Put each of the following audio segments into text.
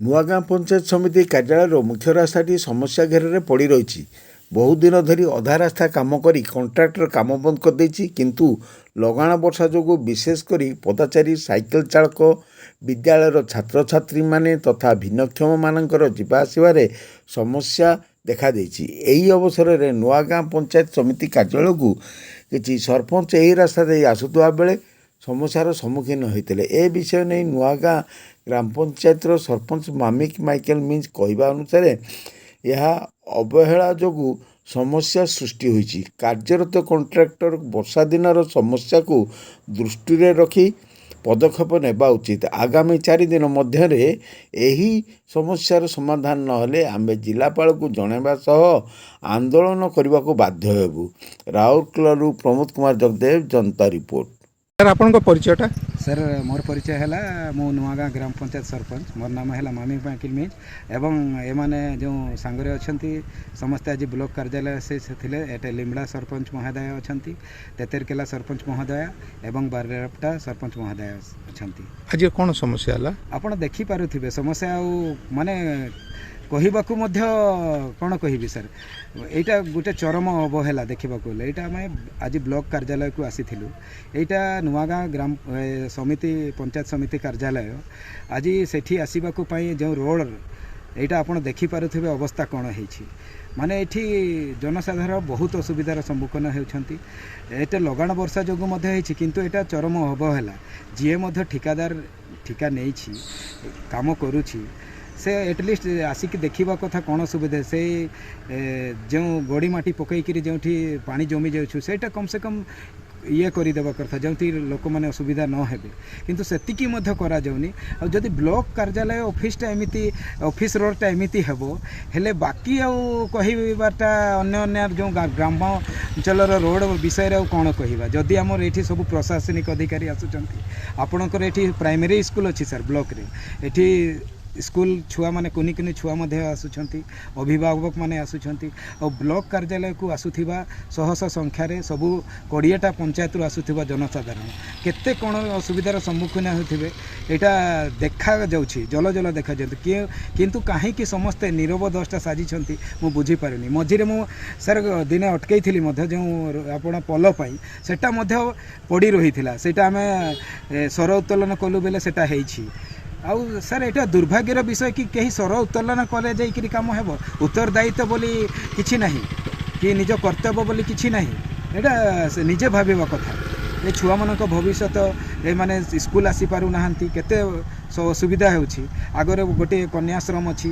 ନୂଆଗାଁ ପଞ୍ଚାୟତ ସମିତି କାର୍ଯ୍ୟାଳୟର ମୁଖ୍ୟ ରାସ୍ତାଟି ସମସ୍ୟା ଘେରରେ ପଡ଼ି ରହିଛି। ବହୁ ଦିନ ଧରି ଅଧା ରାସ୍ତା କାମ କରି କଣ୍ଟ୍ରାକ୍ଟର କାମ ବନ୍ଦ କରିଦେଇଛି। କିନ୍ତୁ ଲଗାଣ ବର୍ଷା ଯୋଗୁଁ ବିଶେଷ କରି ପଦାଚାରୀ, ସାଇକେଲ ଚାଳକ, ବିଦ୍ୟାଳୟର ଛାତ୍ରଛାତ୍ରୀମାନେ ତଥା ଭିନ୍ନକ୍ଷମମାନଙ୍କର ଯିବା ଆସିବାରେ ସମସ୍ୟା ଦେଖାଦେଇଛି। ଏହି ଅବସରରେ ନୂଆଗାଁ ପଞ୍ଚାୟତ ସମିତି କାର୍ଯ୍ୟାଳୟକୁ କିଛି ସରପଞ୍ଚ ଏହି ରାସ୍ତା ଦେଇ ଆସୁଥିବା ବେଳେ ସମସ୍ୟାର ସମ୍ମୁଖୀନ ହୋଇଥିଲେ। ଏ ବିଷୟ ନେଇ ନୂଆଗାଁ ଗ୍ରାମ ପଞ୍ଚାୟତର ସରପଞ୍ଚ ମାମିକ ମାଇକେଲ ମିଞ୍ଜ କହିବା ଅନୁସାରେ, ଏହା ଅବହେଳା ଯୋଗୁଁ ସମସ୍ୟା ସୃଷ୍ଟି ହୋଇଛି। କାର୍ଯ୍ୟରତ କଣ୍ଟ୍ରାକ୍ଟର ବର୍ଷା ଦିନର ସମସ୍ୟାକୁ ଦୃଷ୍ଟିରେ ରଖି ପଦକ୍ଷେପ ନେବା ଉଚିତ। ଆଗାମୀ 4 ଦିନ ମଧ୍ୟରେ ଏହି ସମସ୍ୟାର ସମାଧାନ ନହେଲେ ଆମେ ଜିଲ୍ଲାପାଳକୁ ଜଣାଇବା ସହ ଆନ୍ଦୋଳନ କରିବାକୁ ବାଧ୍ୟ ହେବୁ। ରାଉରକେଲାରୁ ପ୍ରମୋଦ କୁମାର ଜଗଦେବ, ଜନତା ରିପୋର୍ଟ। ସାର୍, ଆପଣଙ୍କ ପରିଚୟଟା? ସାର୍, ମୋର ପରିଚୟ ହେଲା, ମୁଁ ନୂଆଗାଁ ଗ୍ରାମ ପଞ୍ଚାୟତ ସରପଞ୍ଚ। ମୋର ନାମ ହେଲା ମାମି ମାଇକେଲ ମିଞ୍ଜ ଏବଂ ଏମାନେ ଯେଉଁ ସାଙ୍ଗରେ ଅଛନ୍ତି, ସମସ୍ତେ ଆଜି ବ୍ଲକ କାର୍ଯ୍ୟାଳୟ ସେ ଥିଲେ। ଏଠି ଲିମ୍ବଡ଼ା ସରପଞ୍ଚ ମହୋଦୟ ଅଛନ୍ତି, ତେତେରକେଲା ସରପଞ୍ଚ ମହୋଦୟା ଏବଂ ବାରପଟା ସରପଞ୍ଚ ମହୋଦୟ ଅଛନ୍ତି। ଆଜି କ'ଣ ସମସ୍ୟା ହେଲା? ଆପଣ ଦେଖିପାରୁଥିବେ ସମସ୍ୟା, ଆଉ ମାନେ କହିବାକୁ ମଧ୍ୟ କ'ଣ କହିବି ସାର୍। ଏଇଟା ଗୋଟେ ଚରମ ଅବହେଳା ଦେଖିବାକୁ ଗଲେ। ଏଇଟା ଆମେ ଆଜି ବ୍ଲକ କାର୍ଯ୍ୟାଳୟକୁ ଆସିଥିଲୁ। ଏଇଟା ନୂଆଗାଁ ଗ୍ରାମ ସମିତି, ପଞ୍ଚାୟତ ସମିତି କାର୍ଯ୍ୟାଳୟ। ଆଜି ସେଠି ଆସିବାକୁ ପାଇଁ ଯେଉଁ ରୋଡ଼, ଏଇଟା ଆପଣ ଦେଖିପାରୁଥିବେ ଅବସ୍ଥା କ'ଣ ହେଇଛି। ମାନେ ଏଠି ଜନସାଧାରଣ ବହୁତ ଅସୁବିଧାର ସମ୍ମୁଖୀନ ହେଉଛନ୍ତି। ଏଇଟା ଲଗାଣ ବର୍ଷା ଯୋଗୁଁ ମଧ୍ୟ ହେଇଛି, କିନ୍ତୁ ଏଇଟା ଚରମ ଅବହେଳା। ଯିଏ ମଧ୍ୟ ଠିକାଦାର ଠିକା ନେଇଛି, କାମ କରୁଛି, ସେ ଆଟଲିଷ୍ଟ ଆସିକି ଦେଖିବା କଥା କ'ଣ ଅସୁବିଧା। ସେଇ ଯେଉଁ ଗୋଡ଼ି ମାଟି ପକାଇକିରି ଯେଉଁଠି ପାଣି ଜମି ଯାଉଛି, ସେଇଟା କମ୍ ସେ କମ୍ ଇଏ କରିଦେବା କଥା, ଯେଉଁଠି ଲୋକମାନେ ଅସୁବିଧା ନ ହେବେ। କିନ୍ତୁ ସେତିକି ମଧ୍ୟ କରାଯାଉନି। ଆଉ ଯଦି ବ୍ଲକ କାର୍ଯ୍ୟାଳୟ ଅଫିସଟା ଏମିତି, ଅଫିସ ରୋଡ଼ଟା ଏମିତି ହେବ ହେଲେ, ବାକି ଆଉ କହିବାଟା ଅନ୍ୟ ଅନ୍ୟ ଯେଉଁ ଗ୍ରାମାଞ୍ଚଳର ରୋଡ଼ ବିଷୟରେ ଆଉ କ'ଣ କହିବା, ଯଦି ଆମର ଏଇଠି ସବୁ ପ୍ରଶାସନିକ ଅଧିକାରୀ ଆସୁଛନ୍ତି? ଆପଣଙ୍କର ଏଠି ପ୍ରାଇମେରୀ ସ୍କୁଲ ଅଛି ସାର୍ ବ୍ଲକରେ। ଏଠି ସ୍କୁଲ ଛୁଆମାନେ, କୁନି କୁନି ଛୁଆ ମଧ୍ୟ ଆସୁଛନ୍ତି, ଅଭିଭାବକମାନେ ଆସୁଛନ୍ତି। ଆଉ ବ୍ଲକ କାର୍ଯ୍ୟାଳୟକୁ ଆସୁଥିବା ଶହ ଶହ ସଂଖ୍ୟାରେ ସବୁ 20ଟା ପଞ୍ଚାୟତରୁ ଆସୁଥିବା ଜନସାଧାରଣ କେତେ କ'ଣ ଅସୁବିଧାର ସମ୍ମୁଖୀନ ହେଉଥିବେ, ଏଇଟା ଦେଖାଯାଉଛି, ଜଳ ଜଳ ଦେଖାଯାଉଛି। କିନ୍ତୁ କାହିଁକି ସମସ୍ତେ ନୀରବ ଦ୍ରଷ୍ଟା ସାଜିଛନ୍ତି, ମୁଁ ବୁଝିପାରୁନି। ମଝିରେ ମୁଁ ସାର୍ ଦିନେ ଅଟକେଇଥିଲି ମଧ୍ୟ, ଯେଉଁ ଆପଣ ପୋଲ ପାଇଁ, ସେଟା ମଧ୍ୟ ପଡ଼ି ରହିଥିଲା। ସେଇଟା ଆମେ ସ୍ୱର ଉତ୍ତୋଳନ କଲୁ ବେଲେ ସେଟା ହେଇଛି। ଆଉ ସାର୍, ଏଇଟା ଦୁର୍ଭାଗ୍ୟର ବିଷୟ କି କେହି ସ୍ୱର ଉତ୍ତୋଳନ କଲେ ଯାଇକରି କାମ ହେବ। ଉତ୍ତରଦାୟିତ୍ୱ ବୋଲି କିଛି ନାହିଁ କି ନିଜ କର୍ତ୍ତବ୍ୟ ବୋଲି କିଛି ନାହିଁ। ଏଇଟା ସେ ନିଜେ ଭାବିବା କଥା। ଏ ଛୁଆମାନଙ୍କ ଭବିଷ୍ୟତ, ଏମାନେ ସ୍କୁଲ ଆସିପାରୁନାହାନ୍ତି, କେତେ ଅସୁବିଧା ହେଉଛି। ଆଗରେ ଗୋଟିଏ କନ୍ୟାଶ୍ରମ ଅଛି,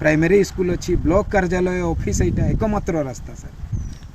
ପ୍ରାଇମେରୀ ସ୍କୁଲ ଅଛି, ବ୍ଲକ କାର୍ଯ୍ୟାଳୟ ଅଫିସ, ଏଇଟା ଏକମାତ୍ର ରାସ୍ତା ସାର୍।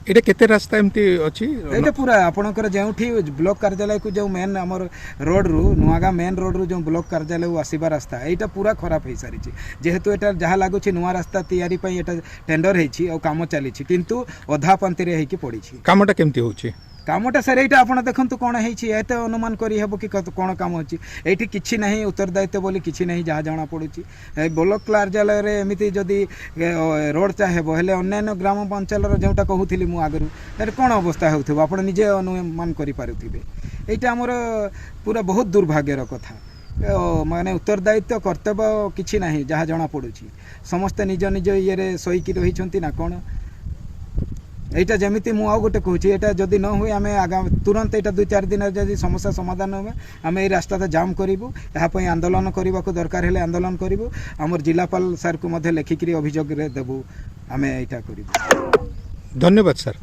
ଏଇଟା କେତେ ରାସ୍ତା ଏମିତି ଅଛି? ଏଇଟା ପୁରା ଆପଣଙ୍କର ଯେଉଁଠି ବ୍ଲକ କାର୍ଯ୍ୟାଳୟକୁ ଯେଉଁ ମେନ୍ ଆମର ରୋଡ଼ରୁ, ନୂଆଗାଁ ମେନ୍ ରୋଡ଼ରୁ ଯେଉଁ ବ୍ଲକ କାର୍ଯ୍ୟାଳୟକୁ ଆସିବା ରାସ୍ତା, ଏଇଟା ପୁରା ଖରାପ ହେଇସାରିଛି। ଯେହେତୁ ଏଇଟା ଯାହା ଲାଗୁଛି ନୂଆ ରାସ୍ତା ତିଆରି ପାଇଁ ଏଇଟା ଟେଣ୍ଡର ହେଇଛି ଆଉ କାମ ଚାଲିଛି, କିନ୍ତୁ ଅଧା ପାନ୍ତିରେ ହେଇକି ପଡ଼ିଛି। କାମଟା କେମିତି ହେଉଛି? କାମଟା ସାର୍, ଏଇଟା ଆପଣ ଦେଖନ୍ତୁ କ'ଣ ହେଇଛି। ଏତେ ଅନୁମାନ କରିହେବ କି କ'ଣ କାମ ଅଛି? ଏଇଠି କିଛି ନାହିଁ, ଉତ୍ତରଦାୟିତ୍ୱ ବୋଲି କିଛି ନାହିଁ, ଯାହା ଜଣାପଡ଼ୁଛି। ଏ ବ୍ଲକ କାର୍ଯ୍ୟାଳୟରେ ଏମିତି ଯଦି ରୋଡ଼ଟା ହେବ ହେଲେ, ଅନ୍ୟାନ୍ୟ ଗ୍ରାମାଞ୍ଚଳର ଯେଉଁଟା କହୁଥିଲି ମୁଁ ଆଗରୁ, ତାହେଲେ କ'ଣ ଅବସ୍ଥା ହେଉଥିବ, ଆପଣ ନିଜେ ଅନୁମାନ କରିପାରୁଥିବେ। ଏଇଟା ଆମର ପୁରା ବହୁତ ଦୁର୍ଭାଗ୍ୟର କଥା। ମାନେ ଉତ୍ତରଦାୟିତ୍ୱ, କର୍ତ୍ତବ୍ୟ କିଛି ନାହିଁ, ଯାହା ଜଣାପଡ଼ୁଛି। ସମସ୍ତେ ନିଜ ନିଜ ଇଏରେ ଶୋଇକି ରହିଛନ୍ତି ନା କ'ଣ? ଏଇଟା ଯେମିତି ମୁଁ ଆଉ ଗୋଟେ କହୁଛି, ଏଇଟା ଯଦି ନ ହୁଏ, ଆମେ ଆଗାମୀ ତୁରନ୍ତ ଏଇଟା 2-4 ଦିନରେ ଯଦି ସମସ୍ୟା ସମାଧାନ ହୁଏ, ଆମେ ଏଇ ରାସ୍ତାଟା ଜାମ୍ କରିବୁ। ଏହା ପାଇଁ ଆନ୍ଦୋଳନ କରିବାକୁ ଦରକାର ହେଲେ ଆନ୍ଦୋଳନ କରିବୁ। ଆମର ଜିଲ୍ଲାପାଳ ସାର୍କୁ ମଧ୍ୟ ଲେଖିକିରି ଅଭିଯୋଗରେ ଦେବୁ। ଆମେ ଏଇଟା କରିବୁ। ଧନ୍ୟବାଦ ସାର୍।